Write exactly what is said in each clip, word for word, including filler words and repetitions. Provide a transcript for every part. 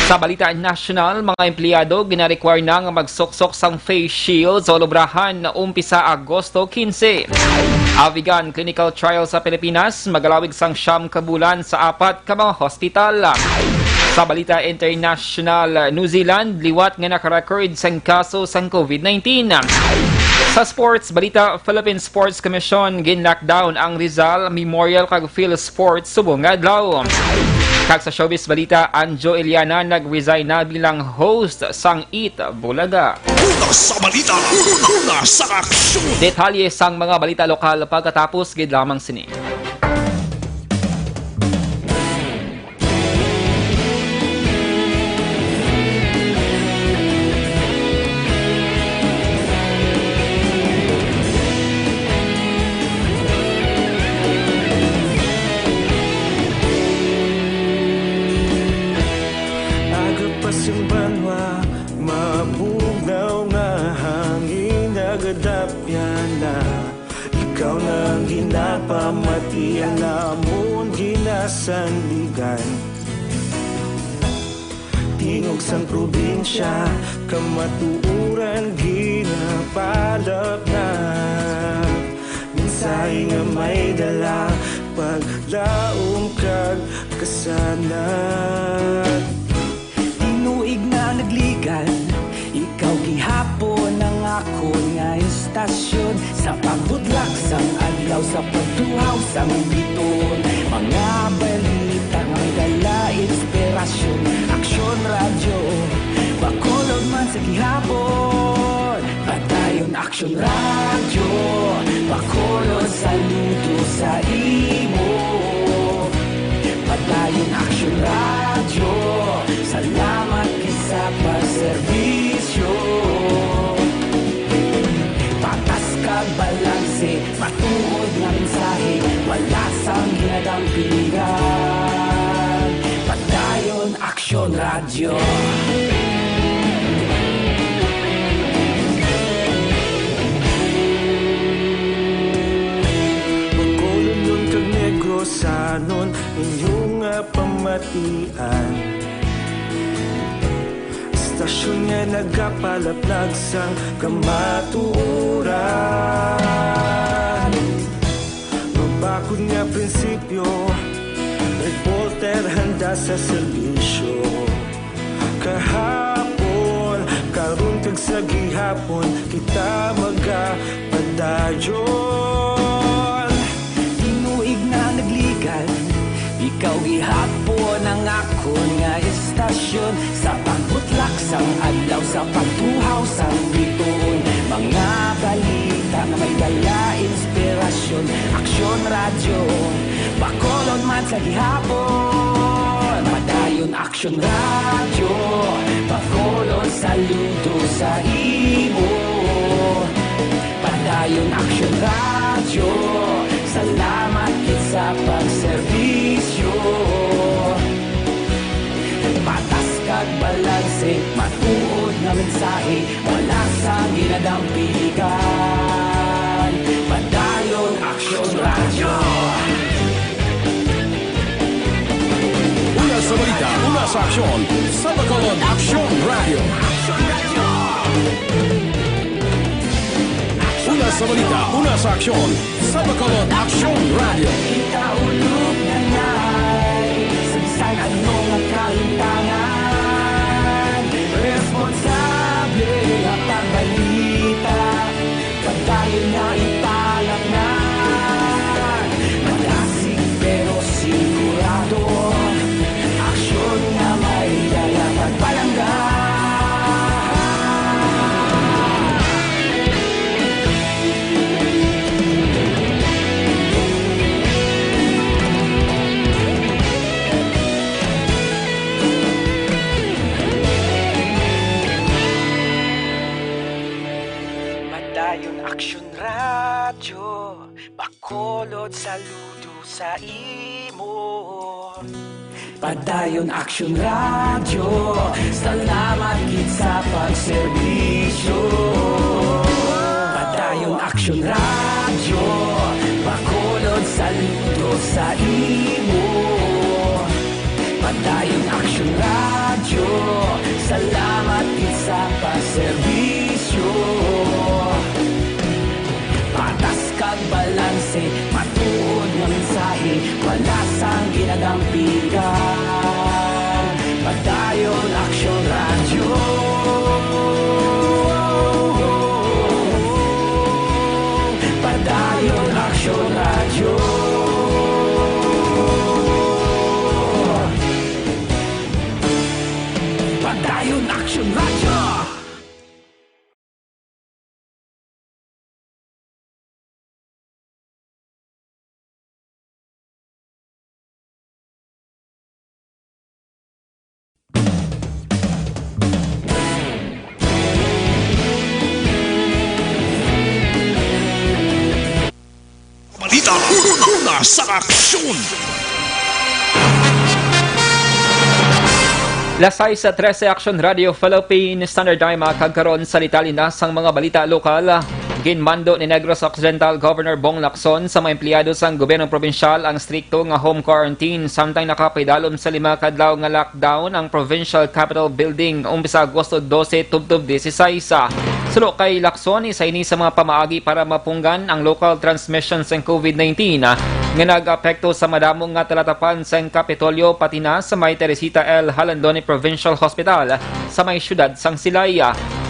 Sa balita nasyonal, mga empleyado gina-require na nga magsuksok sang face shield sa ulubrahan na umpisa Agosto quince. Avigan clinical trial sa Pilipinas magalawig sang siyam ka bulan sa apat ka mga hospital. Sa balita international, New Zealand liwat nga naka-record sang kaso sang covid nineteen. Sa sports balita, Philippine Sports Commission gin-lockdown ang Rizal Memorial kag Phil Sports subong nga adlaw. Kag sa showbiz balita, Anjo Iliana nag-resign na bilang host sang Eat Bulaga. Una sa balita, una sa aksyon. Detalye sang mga balita lokal pagkatapos gid lamang sini. Aga pa sing banwa, mabugnaw nga hangin, nagadapyan na. Ikaw na ang ginapamati, ang amon ginasandigan. Tingog sang probinsya, kamatuoran ginapalapnap. Mensahe nga may dala, paglaom kag kasanag. Tinuig na nagligan, ikaw gihapon ang akon nga istasyon. Sa pagbutlak sang adlaw, sa pagtuhaw sang bituon, mga balita nga may dala inspirasyon. Aksyon Radyo, Bacolod man sa gihapon. Padayon Aksyon Radyo, Bacolod, saludo sa imo. Padayon Aksyon Radyo, salamat gid sa pagserbisyo. Patas kag balanse, matuod nga mensahe, wala sang ginadampigan. Padayon Aksyon Radyo. Bacolodnon kag Negrosanon, inyo nga pamatian. Istasyon nga nagapalaplag sang kamatuoran. Mabakod nga prinsipyo, reporter handa sa serbisyo. Kahapon, karon kag sa gihapon, kita magapadayon. Tinuig na nagligan, ikaw gihapon ang akon nga istasyon. Sa pagbutlak sang adlaw, sa pagtuhaw sang bituon, mga balita nga may dala inspirasyon. Aksyon Radyo, Bacolod man sa gihapon. Padayon Aksyon Radyo, Bacolod, saludo sa imo. Padayon Aksyon Radyo, salamat gid sa pagserbisyo. Patas kag balanse, matuod nga mensahe, wala sang ginadampigan. Padayon Aksyon Radyo. Una sa balita, una sa aksyon, sa Bacolod Aksyon Radyo. Una sa balita, una sa aksyon, sa Bacolod Aksyon Radyo. Kita ulog na ngay, sa bisan ano nga kalimtangan, responsable nga pagbalita. Padayon nga ipalapngan, madasig pero sigurado. Aksyon nga may dala pagpalangga. Padayon Aksyon Radyo, Bacolod, saludo sa imo. Padayon Aksyon Radyo, salamat gid sa pagserbisyo. Padayon Aksyon Radyo, Bacolod, saludo sa imo. Dayon Action Radio, salamat gid sa pagserbisyo. Patas kag balanse, matuod nga mensahe, wala sang ginagampigan. Padayon Action Radio. Padayon Action Radio. Padayon Action Radio. Balita, una sa aksyon. Las sais trese, Action Radio Philippine Standard Time, kag karon sa detalye na sang mga balita lokal. Ginmando ni Negros Occidental Governor Bong Lacson sa mga empleyado sang gobyerno probinsyal ang strikto nga home quarantine, samtang nakapaidalom sa lima ka adlaw nga lockdown ang Provincial Capitol Building, umpisa Agosto dose tubtob disisais. Suno kay Lacson, isa ini sa mga pamaagi para mapunggan ang local transmission sang COVID nineteen, ah, nga nag-apekto sa madamo nga talatapan sang Kapitolyo, pati na sa may Teresita L. Jalandoni Provincial Hospital sa may siyudad sang Silay.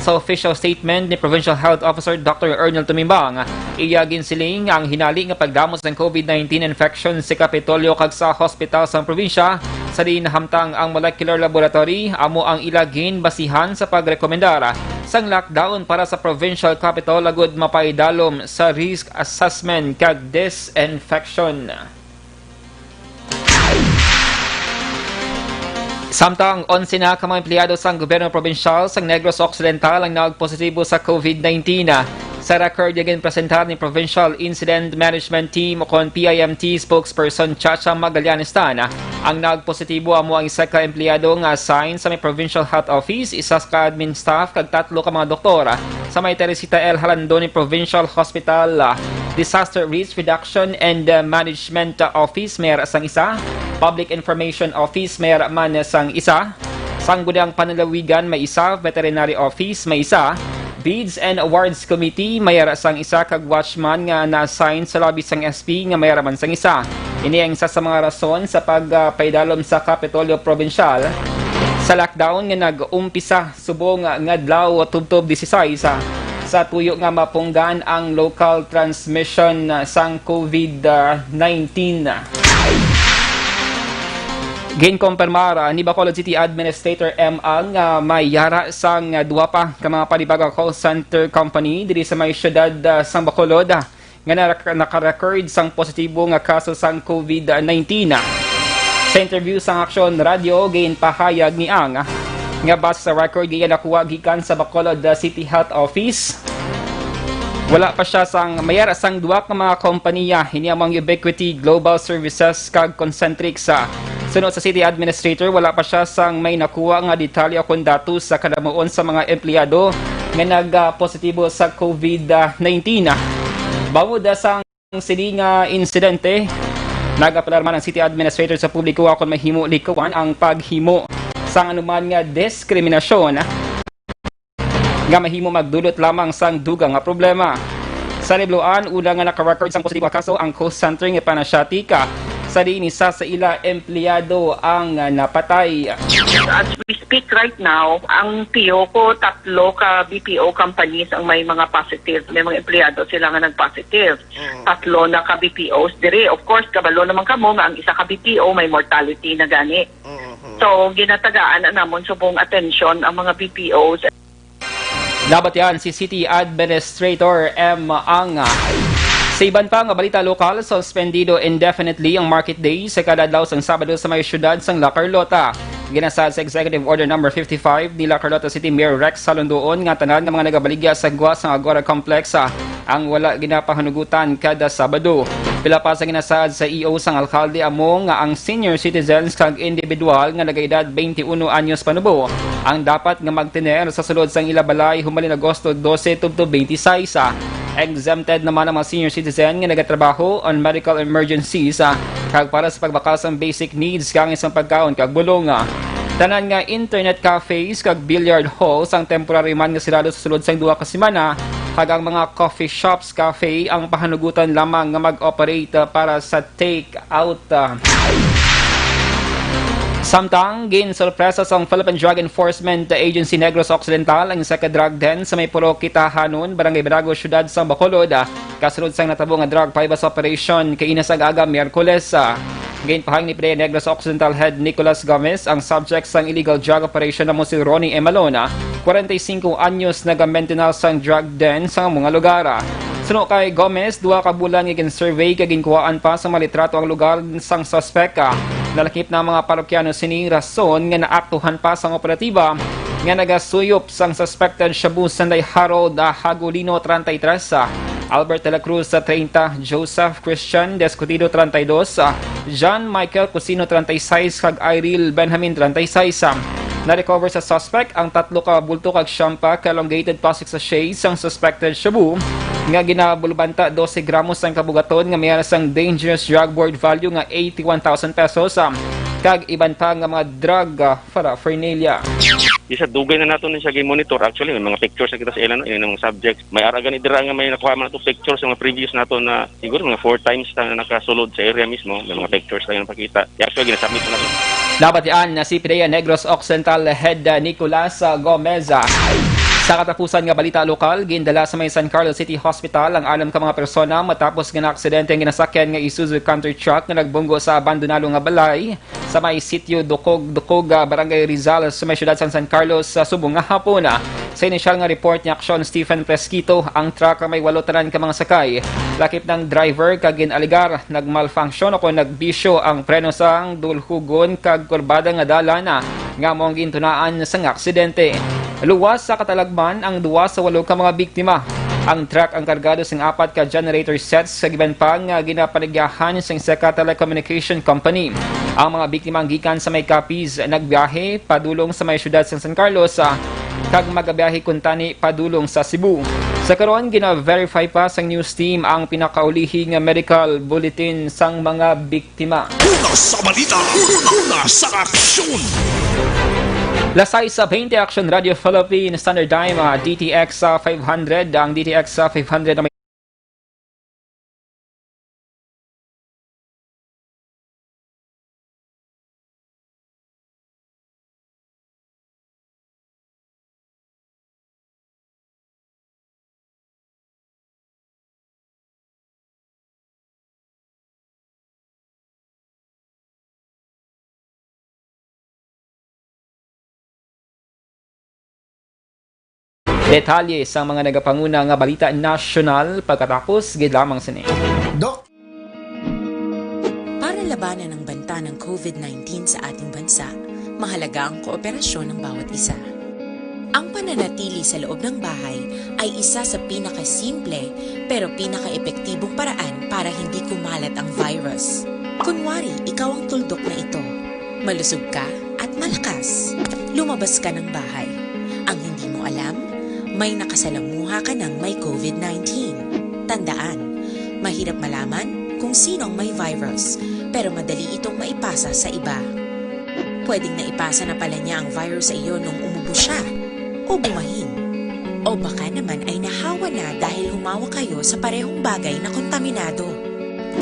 Sa official statement ni Provincial Health Officer Doctor Ernel Tumimbang, iya ginsiling ang hinali nga pagdamo sang COVID nineteen infection sa Kapitolyo kag sa hospital sang probinsya, sa diin nahamtang ang molecular laboratory amo ang ila ginbasihan sa pagrekomendar sang lockdown para sa provincial capital agud mapaidalom sa risk assessment kag disinfection. Samtang onse na ka mga empleyado sang gobyerno probinsyal sang Negros Occidental ang nagpositibo sa COVID nineteen. Sa record nga ginpresentar ni Provincial Incident Management Team o kon P I M T spokesperson Chacha Magallanes Tan, ang nagpositibo amo ang isa ka empleyado nga assign sa may Provincial Health Office, isa ka admin staff, kag tatlo ka mga doktor. Sa may Teresita L. Jalandoni Provincial Hospital, ah, Disaster Risk Reduction and, ah, Management, ah, Office, may ara sang isa. Public Information Office, may ara man sang isa. Sangguniang Panlalawigan, may isa. Veterinary Office, may isa. Bids and Awards Committee, may ara sang isa, kag watchman nga na-assign sa lobby sang S P nga may ara man sang isa. Ini ang isa sa mga rason sa pag, ah, paidalom sa Kapitolyo Probinsyal sa lockdown nga nag-umpisa subong nga adlaw tubtob disisais, ah, sa tuyo nga mapunggan ang local transmission, ah, sang COVID nineteen. Ginkompirmar, ah, ni Bacolod City Administrator M. Ang, ah, may yara sang, ah, duha pa ka mga panibagong call center company diri sa may siyudad, ah, sang Bacolod, ah, nga narak-, nakarecord sang positibo nga kaso sang COVID nineteen. Sa interview sang Aksyon Radio, ginpahayag ni Ang nga base sa record nga iya nakuha gikan sa Bacolod City Health Office, wala pa siya sang mayara sang duha ka mga kompanya, hini amo ang Ubiquity Global Services kag Concentrix. Suno sa City Administrator, wala pa siya sang may nakuha nga detalye o kon datos sa kadamuon sa mga empleyado nga nag-positibo sa COVID nineteen. Bangod sang sini nga insidente, nag-apelar man ang City Administrator sa publiko kon mahimo likawan ang paghimo sang anuman nga diskriminasyon nga mahimo magdulot lamang sang dugang nga problema. Sa Nibloan, una nga naka-record sang positibo nga kaso ang call center nga Panasiatic, sa diin isa sa ila empleyado ang napatay. As we speak right now, ang P O ko, tatlo ka B P O companies ang may mga positive. May mga empleyado sila nga nag-positive. Mm. Tatlo na ka B P Os diri. Of course, kabalo naman kamo nga ang isa ka B P O may mortality na gani. Mm-hmm. So, ginatagaan na namon subong atensyon ang mga B P Os. Nabatian si City Administrator M. Ang. Sa iban pa nga balita lokal, suspendido indefinitely ang market day sa kada adlaw sang Sabado sa may siyudad sang La Carlota. Ginasad sa Executive Order Number fifty-five ni La Carlota City Mayor Rex Salundoon nga tanan nga mga nagabaligya sa gwa sang Agora Complex, ah, ang wala ginapahanugutan kada Sabado. Pila pa sa ginasad sa E O sang alkalde amo nga ang senior citizens kag individual nga nagaedad twenty-uno anyos panubo ang dapat nga magtener sa sulod sang ila balay humalin Agosto dose tubtob twenty-sais. Exempted naman ang mga senior citizen nga nagatrabaho on medical emergencies, ah, Kag para sa pagbakal sang basic needs, kangin sang pagkaon kag bulong, ah, tanan nga internet cafes kag billiard halls ang temporary man nga sirado sa sulod sang duha ka semana, kag ang mga coffee shops, cafe ang pahanugutan lamang nga mag-operate, ah, para sa take out, ah. Samtang ginsorpresa sang Philippine Drug Enforcement Agency Negros Occidental ang isa ka drug den sa may Purok Kitahanon, Barangay Barago, Siyudad sang Bacolod, ah, kasunod sang natabo nga drug buy-bust operation kaina sang aga Miyerkules, ah. Ginpahayag ni P D A Negros Occidental Head Nicolas Gomez, ang subject sang illegal drug operation amo si Ronnie Emalona, kwarenta y singko anyos, naga-maintenance sang drug den sa mga lugar. Suno kay Gomez, duha ka bulan nga gin-survey kag ginkuhaan pa sa mga litrato ang lugar sang suspek. Nalakip na ang mga parokyano sini rason nga naaktuhan pa sang operatiba nga nagasuyop sang suspected shabu, Sanday Harold, ah, Hagulino, treinta y tres, ah, Albert de la Cruz, ah, treinta, Joseph Christian Descutido, treinta y dos, ah, John Michael Cusino, treinta y seis, kag Iril Benjamin, treinta y seis. Ah, na-recover sa suspect ang tatlo ka bulto kag siyam pa ka elongated plastic sachet sang suspected shabu nga ginabulbanta dose gramos ang kabugaton nga may alas sang dangerous drug worth value nga eighty-one thousand pesos, ah, kag iban pa nga mga drug, ah, paraphernalia. Isa, dugay na nato ni siya gi-monitor. Actually, may mga pictures na kita sa ilan, no, ilang mga subjects. May ara gani dira nga may nakuha man nato pictures sa mga previous nato na siguro mga four times na nakasulod sa area mismo. May mga pictures na yung pakita. Actually, ginasubmit na nato. Nabatian na si P D A Negros Occidental Head, uh, Nicolas, uh, Gomez, uh, sa katapusan nga balita lokal, gindala sa may San Carlos City Hospital ang anom ka mga persona matapos nga naaksidente ang ginasakyan nga Isuzu Canter truck nga nagbunggo sa abandonado nga balay sa may sitio Dukog, Dukog, ah, Barangay Rizal, sa may siyudad sang San Carlos, sa subong nga hapon. Sa inisyal nga report ni Aksyon Stephen Fresquito, ang truck may walo tanan ka mga sakay. Lakip ng driver kag gin-alegar nag-malfunction o kon nagbisyo ang preno sang dulhugon kag kurbada nga dalan, ah, nga amo ang gintunaan sang aksidente. Luwas sa katalagman ang duwa sa walo ka mga biktima. Ang truck ang kargado sing apat ka generator sets kag iban pa nga ginapaligyahan sang isa ka telecommunication company. Ang mga biktima ang gikan sa may Capiz, nagbiyahe padulong sa may siyudad sang San Carlos, ah, kag magabiyahe kuntani padulong sa Cebu. Sa karon, gina-verify pa sang news team ang pinakaulihi nga medical bulletin sang mga biktima. Una sa balita, una sa aksyon. Las sais sa twenty, Action Radio Philippines, Standard Time, ah, D T X, ah, five hundred. Ang D T X, ah, five hundred na may Detalye sa mga nagapanguna nga balita nasyonal pagkatapos gid lamang sini. Doc. Para labanan ang banta ng covid nineteen sa ating bansa, mahalaga ang kooperasyon ng bawat isa. Ang pananatili sa loob ng bahay ay isa sa pinakasimple pero pinakaepektibong paraan para hindi kumalat ang virus. Kunwari, ikaw ang tuldok na ito. Malusog ka at malakas. Lumabas ka ng bahay. Ang hindi mo alam, may nakasalamuha ka ng may covid nineteen. Tandaan, mahirap malaman kung sino ang may virus, pero madali itong maipasa sa iba. Pwedeng naipasa na pala niya ang virus sa iyo nung umubo siya, o bumahin. O baka naman ay nahawa na dahil humawak kayo sa parehong bagay na kontaminado.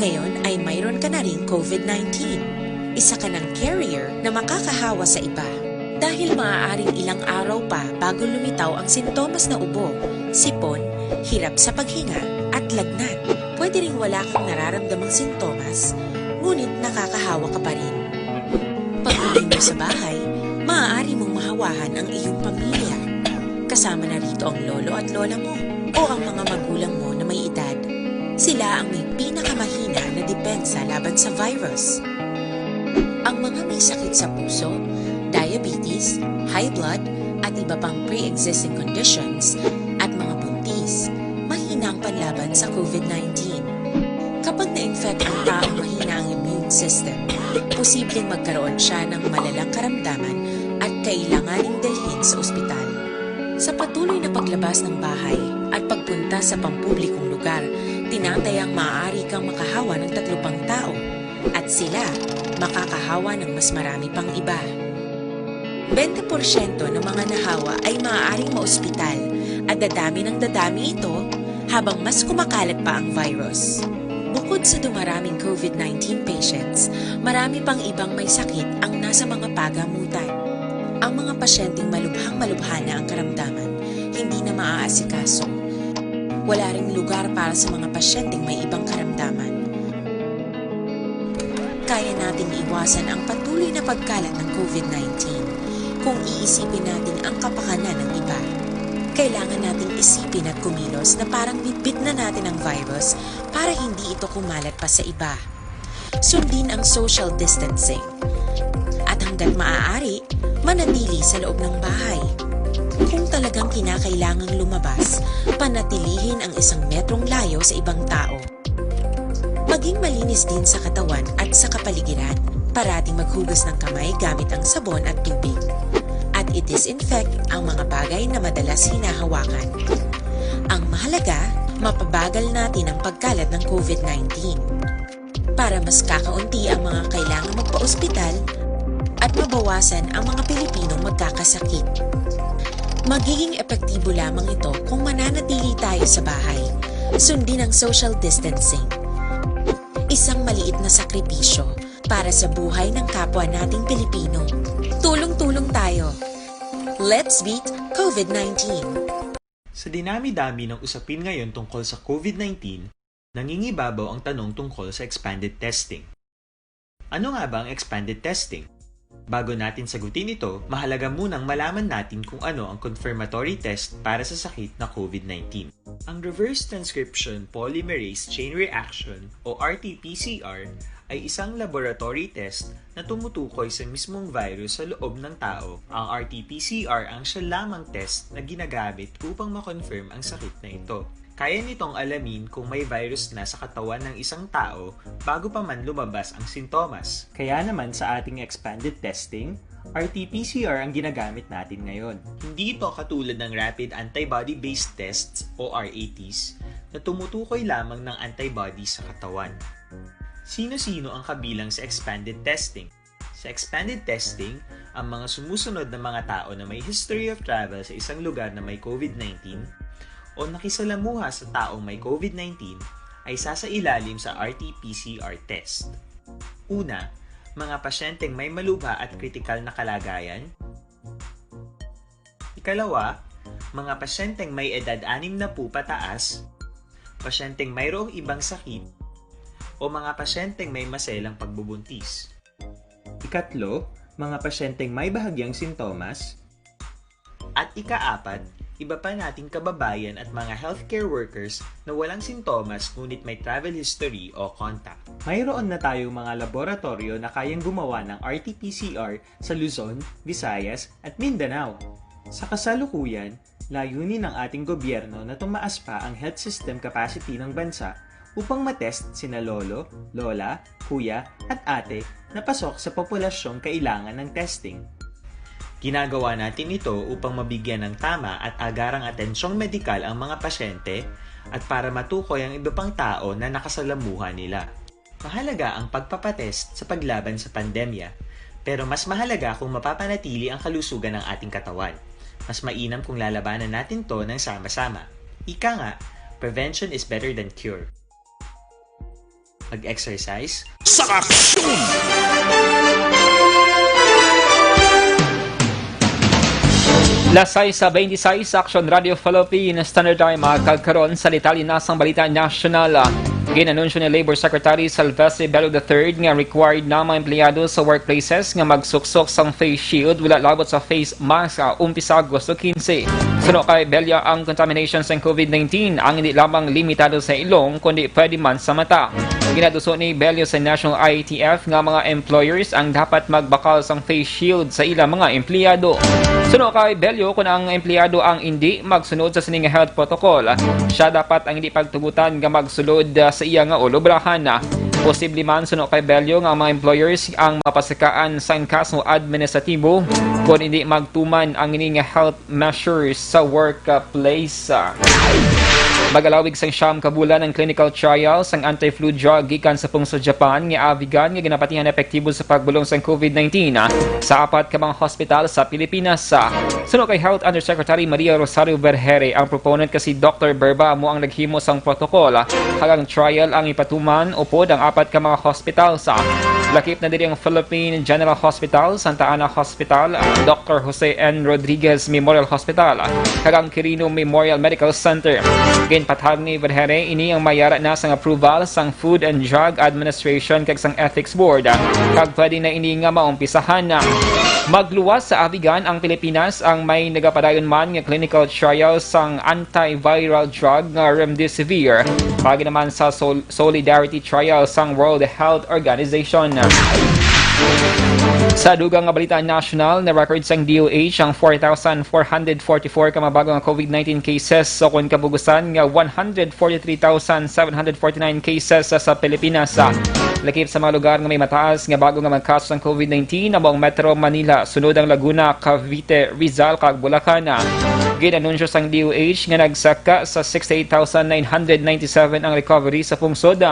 Ngayon ay mayroon ka na ring covid nineteen. Isa ka ng carrier na makakahawa sa iba. Dahil maaaring ilang araw pa bago lumitaw ang sintomas na ubo, sipon, hirap sa paghinga, at lagnat. Pwede ring wala kang nararamdamang sintomas, ngunit nakakahawa ka pa rin. Pag-uwi mo sa bahay, maaari mong mahawahan ang iyong pamilya. Kasama na rito ang lolo at lola mo o ang mga magulang mo na may edad. Sila ang may pinakamahina na depensa laban sa virus. Ang mga may sakit sa puso, diabetes, high blood, at iba pang pre-existing conditions, at mga buntis, mahina ang panlaban sa covid nineteen. Kapag na-infect ang taong mahina ang immune system, posibleng magkaroon siya ng malalang karamdaman at kailanganing dalhin sa ospital. Sa patuloy na paglabas ng bahay at pagpunta sa pampublikong lugar, tinatayang maaari kang makahawa ng tatlo pang tao at sila, makakahawa ng mas marami pang iba. Bente porsyento ng mga nahawa ay maaaring maospital at dadami ng dadami ito habang mas kumakalat pa ang virus. Bukod sa dumaraming COVID nineteen patients, marami pang ibang may sakit ang nasa mga pagamutan. Ang mga pasyenteng malubhang-malubha na ang karamdaman, hindi na maaasikaso. Wala ring lugar para sa mga pasyenteng may ibang karamdaman. Kaya nating iwasan ang patuloy na pagkalat ng COVID nineteen kung iisipin natin ang kapakanan ng iba. Kailangan nating isipin at kumilos na parang bitbit na natin ang virus para hindi ito kumalat pa sa iba. Sundin ang social distancing. At hanggat maaari, manatili sa loob ng bahay. Kung talagang kinakailangang lumabas, panatilihin ang isang metrong layo sa ibang tao. Maging malinis din sa katawan at sa kapaligiran. Parating maghugas ng kamay gamit ang sabon at tubig. At i-disinfect ang mga bagay na madalas hinahawakan. Ang mahalaga, mapabagal natin ang pagkalat ng COVID nineteen. Para mas kakaunti ang mga kailangang magpa-ospital at mabawasan ang mga Pilipinong magkakasakit. Magiging epektibo lamang ito kung mananatili tayo sa bahay. Sundin ang social distancing. Isang maliit na sakripisyo para sa buhay ng kapwa nating Pilipino. Tulong-tulong tayo. Let's beat COVID nineteen. Sa dinami-dami ng usapin ngayon tungkol sa COVID nineteen, nangingibabaw ang tanong tungkol sa expanded testing. Ano nga ba ang expanded testing? Bago natin sagutin ito, mahalaga munang malaman natin kung ano ang confirmatory test para sa sakit na COVID nineteen. Ang reverse transcription polymerase chain reaction o R T P C R ay isang laboratory test na tumutukoy sa mismong virus sa loob ng tao. Ang R T P C R ang siya lamang test na ginagamit upang ma-confirm ang sakit na ito. Kaya nitong alamin kung may virus na sa katawan ng isang tao bago pa man lumabas ang sintomas. Kaya naman sa ating expanded testing, R T P C R ang ginagamit natin ngayon. Hindi ito katulad ng rapid antibody-based tests o R A Ts na tumutukoy lamang ng antibody sa katawan. Sino-sino ang kabilang sa expanded testing? Sa expanded testing, ang mga sumusunod na mga tao na may history of travel sa isang lugar na may COVID nineteen o nakisalamuha sa taong may COVID nineteen ay sasailalim sa R T P C R test. Una, mga pasyenteng may malubha at kritikal na kalagayan. Ikalawa, mga pasyenteng may edad anim na po pataas, pasyenteng mayroong ibang sakit, o mga pasyenteng may maselang pagbubuntis. Ikatlo, mga pasyenteng may bahagyang sintomas. At ikaapat, iba pa nating kababayan at mga healthcare workers na walang sintomas ngunit may travel history o contact. Mayroon na tayong mga laboratoryo na kayang gumawa ng R T P C R sa Luzon, Visayas, at Mindanao. Sa kasalukuyan, layunin ng ating gobyerno na tumaas pa ang health system capacity ng bansa upang matest sina lolo, lola, kuya, at ate na pasok sa populasyong kailangan ng testing. Ginagawa natin ito upang mabigyan ng tama at agarang atensyong medikal ang mga pasyente at para matukoy ang iba pang tao na nakasalamuha nila. Mahalaga ang pagpapatest sa paglaban sa pandemya, pero mas mahalaga kung mapapanatili ang kalusugan ng ating katawan. Mas mainam kung lalabanan natin to ng sama-sama. Ika nga, prevention is better than cure. Mag-exercise. Sa aksyon! Las sais sa twenty-six, Action Radio Philippines Standard Time, magkagkaron sa detalye na sang balita nasyonal. Ginanunsyo ni Labor Secretary Salvestre Bello the third nga required na mga empleyado sa workplaces nga magsuksok sang face shield, wala labot sa face mask, ah, umpisa Agosto quince. Suno kay Bello, ang contamination sang COVID nineteen ang hindi lamang limitado sa ilong, kundi pwede man sa mata. Ginaduso ni Bello sa National I A T F nga mga employers ang dapat magbakal sang face shield sa ilang mga empleyado. Suno kay Bello, kun ang empleyado ang indi magsunod sa sining health protocol, siya dapat ang hindi pagtugutan nga magsulod, ah, sa iya nga ulobrahan. Posible man, suno kay Bello, nga ang mga employers ang mapasakaan sang kaso administratibo kon hindi magtuman ang ini nga health measures sa workplace. Magalawig sang siyam ka bulan ang clinical trial sang anti-flu drug gikan sa pungsod Japan nga Avigan nga ginapatihan epektibo sa pagbulong sang COVID nineteen sa apat ka mga hospital sa Pilipinas. Suno kay Health Undersecretary Maria Rosario Vergeire, ang proponent nga si Doktor Berba amo ang naghimo sang protocol, kag ang trial ang ipatuman upod ang apat ka mga hospital sa lakip na diri ang Philippine General Hospital, Santa Ana Hospital, Doktor Jose N. Rodriguez Memorial Hospital, kag ang Quirino Memorial Medical Center. Ginpatag ni Vergeire ini ang mayara na sang approval sang Food and Drug Administration kag sang Ethics Board, kag pwede na ini nga maumpisahan. Magluwas sa Avigan ang Pilipinas, ang may nagapadayon man nga clinical trial sang antiviral drug nga remdesivir, paagi naman sa Sol- Solidarity Trial sang World Health Organization. Sa dugang nga balita nasyonal, na-record sang D O H ang four thousand four hundred forty-four ka mga bago nga COVID nineteen cases, sa ukon kabugusan nga one hundred forty-three thousand seven hundred forty-nine cases sa, sa Pilipinas. Lakip sa mga lugar nga may mataas nga bago nga mga kaso sang COVID nineteen amo ang Metro Manila, sunod ang Laguna, Cavite, Rizal, kag Bulacan. Gin-anunsyo sang D O H nga nagsaka sa sixty-eight thousand nine hundred ninety-seven ang recovery sa pungsod,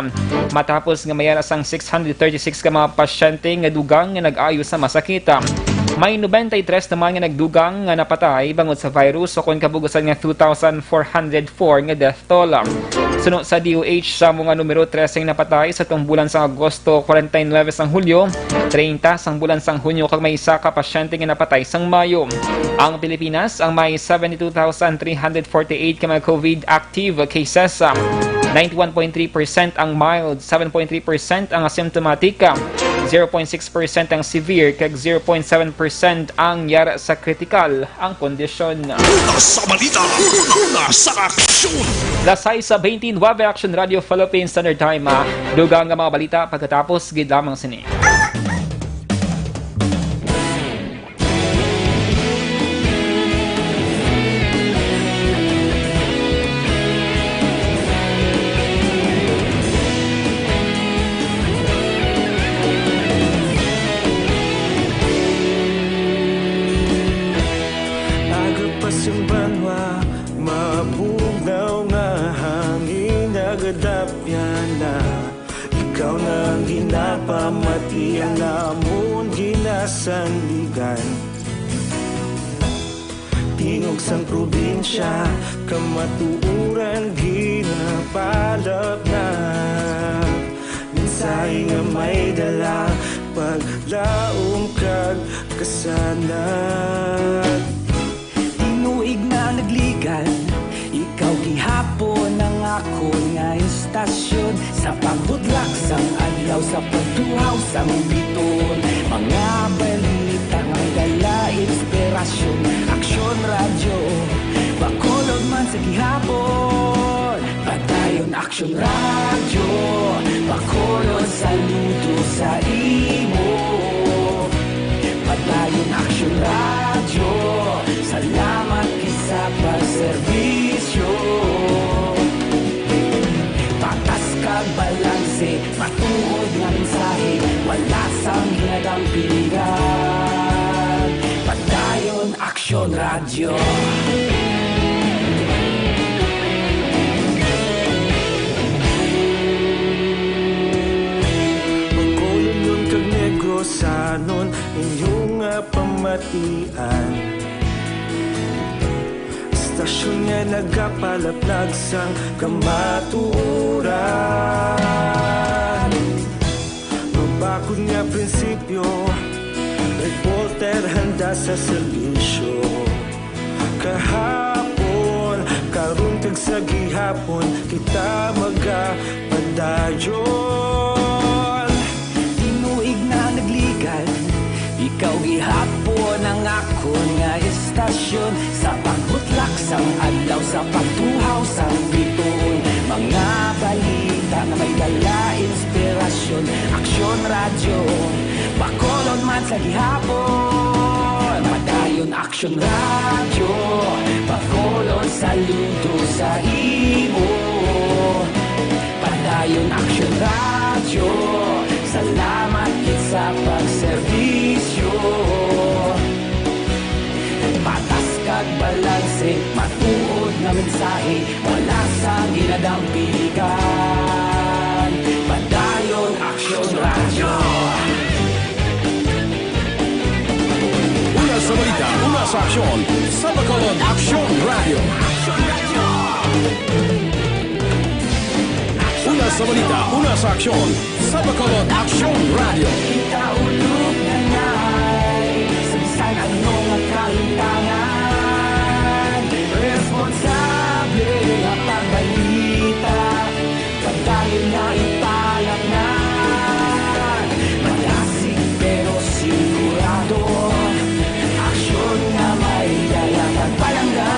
matapos nga mayara sang six hundred thirty-six ka mga pasyente nga dugang nga nag-ayo sa masakit. May nobenta y tres naman nga nagdugang nga napatay bangod sa virus, ukon kabugusan nga two thousand four hundred four nga death toll. Suno sa D O H, sa mga numero, trese ang napatay sa tong bulan sang Agosto, kwarenta y nuebe sang Hulyo, treinta sang bulan sang Hunyo, kag may isa ka pasyente nga napatay sang Mayo. Ang Pilipinas ang may seventy-two thousand three hundred forty-eight ka mga COVID active cases. Ninety-one point three percent ang mild, seven point three percent ang asymptomatic, zero point six percent ang severe, kag zero point seven percent ang yara sa kritikal ang kondisyon. Una sa balita, una sa aksyon. Las sais sa twenty-nine, Action Radio Philippines Standard Time. Ah, dugang nga mga balita pagkatapos gid lamang sini. Aga pa sing banwa, mabugnaw nga hangin nagadapyan na. Ikaw na ang ginapamati, ang amon ginasandigan. Tingog sang probinsya, kamatuoran ginapalapnap. Mensahe nga may dala, paglaom kag kasanag. Tinuig na nagligan, ikaw gihapon ang akon nga istasyon. Sa pagbudlak sang adlaw, sa pagtuhaw sang bituon, mga balita nga may dala inspirasyon. Aksyon Radyo, Bacolod man sa gihapon. Padayon Aksyon Radyo, Bacolod, saludo sa imo. Padayon Aksyon Radyo, salamat gid sa pagserbisyo. Patas kag balanse, matuod nga mensahe, wala sang ginadampingan. Padayon Aksyon Radyo. Bacolodnon kag Negrosanon, inyo nga pamatian. Istasyon nga nagapalaplag sang kamatuoran. Mabakod nga prinsipyo, reporter handa sa serbisyo. Kahapon, karon kag sa gihapon, kita magapadayon. Tinuig na nagligan, ikaw gihapon ang akon nga istasyon. Sa pagbutlak sang adlaw, sa pagtuhaw sang bituon, mga balita nga may dala inspirasyon. Aksyon Radyo, Bacolod man sa gihapon. Padayon Aksyon Radyo, Bacolod, saludo sa imo. Padayon Aksyon Radyo, salamat gid sa pagserbisyo. Patas ka Balanse, matuod nga mensahe, wala sa ginadampigan. Padayon Aksyon Radyo. Una sa balita, una sa aksyon, sa Bacolod Aksyon Radyo. Una sa balita, una sa aksyon, sa Bacolod Aksyon Radyo. Kita ulog na ngay, sa bisan ano nga kalimtangan, responsable nga pagbalita, padayon nga ipalatnan. Malasig pero sigurado, aksyon nga may dala kag palangga.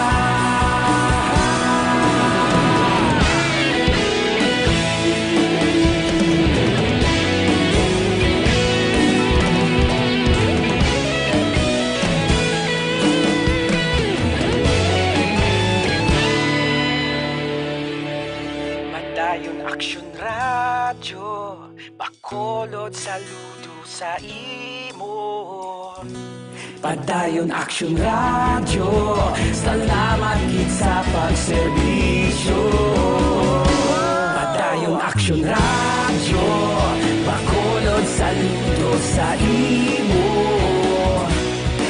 Padayon Aksyon Radyo, Bacolod, saludo sa imo. Padayon Aksyon Radyo, salamat gid sa pagserbisyo. Padayon Aksyon Radyo, Bacolod, saludo sa imo.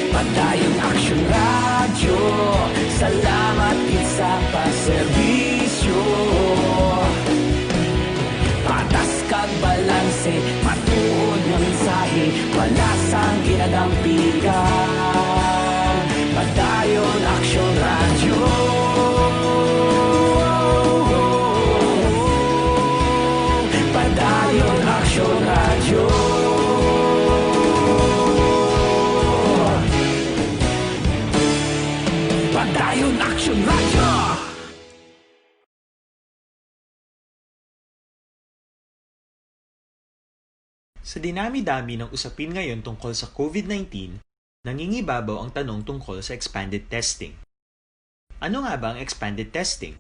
Padayon Aksyon Radyo, salamat gid sa pagserbisyo. Patas kag balanse, matuod nga mensahe, wala sang ginadampigan. Padayon Aksyon Radyo. Padayon Aksyon Radyo. Padayon Aksyon Radyo. Sa dinami-dami ng usapin ngayon tungkol sa COVID nineteen, nangingibabaw ang tanong tungkol sa expanded testing. Ano nga ba ang expanded testing?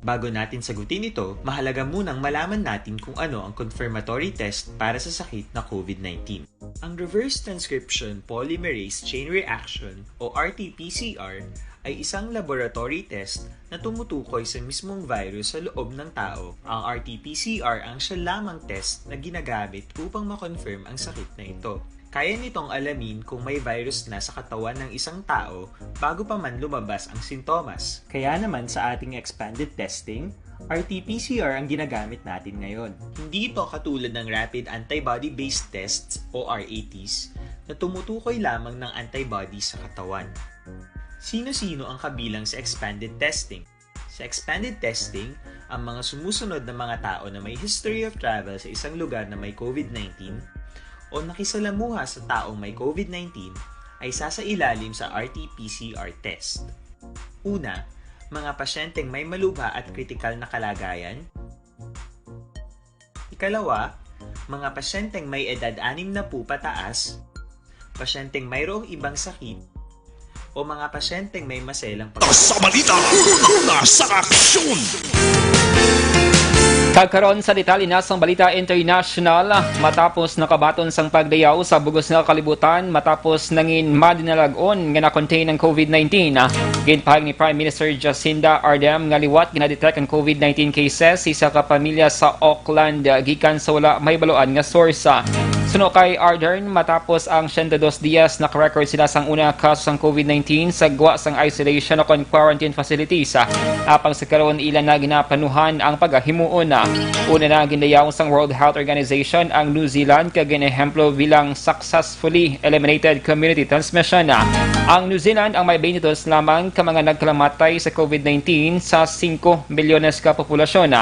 Bago natin sagutin ito, mahalaga munang malaman natin kung ano ang confirmatory test para sa sakit na COVID nineteen. Ang reverse transcription polymerase chain reaction o R T P C R ay isang laboratory test na tumutukoy sa mismong virus sa loob ng tao. Ang R T P C R ang siya lamang test na ginagamit upang ma-confirm ang sakit na ito. Kaya nitong alamin kung may virus na sa katawan ng isang tao bago pa man lumabas ang sintomas. Kaya naman sa ating expanded testing, R T P C R ang ginagamit natin ngayon. Hindi ito katulad ng rapid antibody-based tests o R A Ts na tumutukoy lamang ng antibody sa katawan. Sino-sino ang kabilang sa expanded testing? Sa expanded testing, ang mga sumusunod na mga tao na may history of travel sa isang lugar na may COVID nineteen o nakisalamuha sa taong may COVID nineteen ay sasailalim sa R T P C R test. Una, mga pasyenteng may malubha at kritikal na kalagayan. Ikalawa, mga pasyenteng may edad anim na po pataas, pasyenteng mayroong ibang sakit, o mga pasyenteng may maselang pag- Sa balita, una sa aksyon. Kag karon sa detalye na sang balita international, matapos nakabaton sang pagdayaw sa bug-os nga kalibutan, matapos nangin madinalag-on nga na-contain ang COVID nineteen, ginpahayag ni Prime Minister Jacinda Ardern nga liwat gina-detect ang COVID nineteen cases sa isa ka pamilya sa Auckland gikan sa wala mahibaluan nga source. Suno kay Ardern, matapos ang siyento dos dias, naka-record sila sang una ka kaso sang COVID nineteen sa gwa sang isolation o kon quarantine facilities. Apang sa karon, ila na ginaplanuhan ang pagahimuon. Una na, gindayaw sang World Health Organization ang New Zealand kag ginehemplo bilang successfully eliminated community transmission. Ang New Zealand ang may twenty-two lamang ka mga nagkalamatay sa COVID nineteen sa singko milyones ka populasyon.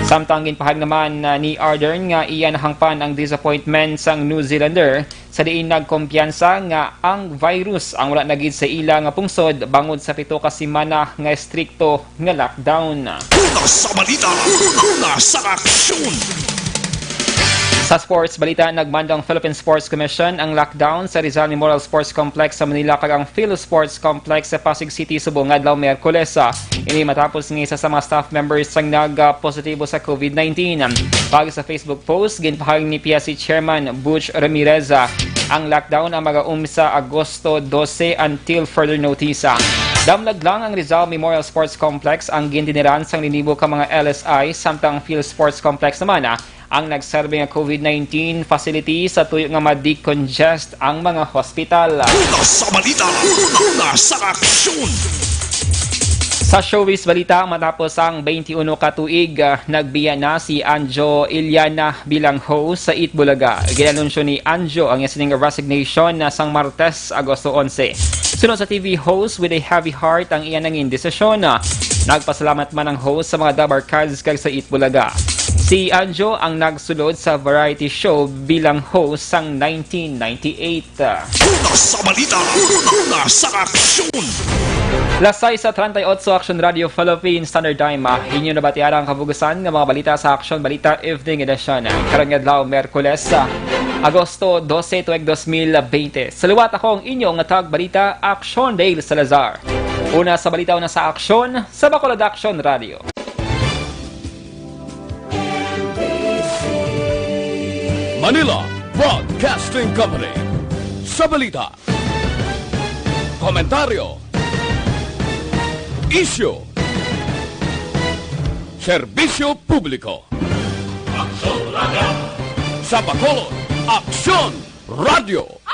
Samtang ginpahayag naman, ah, ni Ardern nga iya nahangpan ang disappointment sang New Zealander sa diin nagkumpiyansa nga ang virus ang wala na gid sa ila nga pungsod bangod sa pito ka semana nga estrikto nga lockdown. Una sa balita, una sa aksyon. Sa sports balita, nagmando ang Philippine Sports Commission ang lockdown sa Rizal Memorial Sports Complex sa Manila kag ang Phil Sports Complex sa Pasig City subong adlaw Miyerkules. Ini matapos nga isa sa mga staff members sang nagpositibo sa COVID nineteen. Pag sa Facebook post, ginpahayag ni P S C Chairman Butch Ramirez, ang lockdown ang magaumsa Agosto dose until further notice. Damlag lang ang Rizal Memorial Sports Complex ang gintiniran sang linibo ka mga L S I, samtang ang Field Sports Complex naman, ah, ang nagserbi nga COVID nineteen facility sa tuyo nga ma-decongest ang mga hospital. Una sa balita, una sa aksyon. Sa showbiz balita, matapos ang twenty-one ka tuig, ah, nagbiya na si Anjo Iliana bilang host sa Eat Bulaga. Ginanunsyo ni Anjo ang iya sining resignation na sang Martes, Agosto onse. Suno sa T V host, with a heavy heart ang iya nangin desisyon. Nagpasalamat man ang host sa mga Dabarkads kag sa Eat Bulaga. Si Anjo ang nagsulod sa variety show bilang host sang nineteen ninety-eight. Una sa balita, una sa aksyon. Las sais sa treinta y ocho, Action Radio Philippine Standard Time. Ah, inyo nabatiaran ang kabugusan nga mga balita sa Action Balita Evening Edition. Karon nga adlaw, Miyerkules, ah, Agosto dose, tuig dos mil bente. Sa liwat, ako ang inyo nga tagbalita, Action Dale Salazar. Una sa balita, una sa aksyon, sa Bacolod Action Radio. Manila Broadcasting Company. Sa balita, komentaryo, isyu, serbisyo publiko. Aksyon Radio. Sa Bacolod, Aksyon Radio.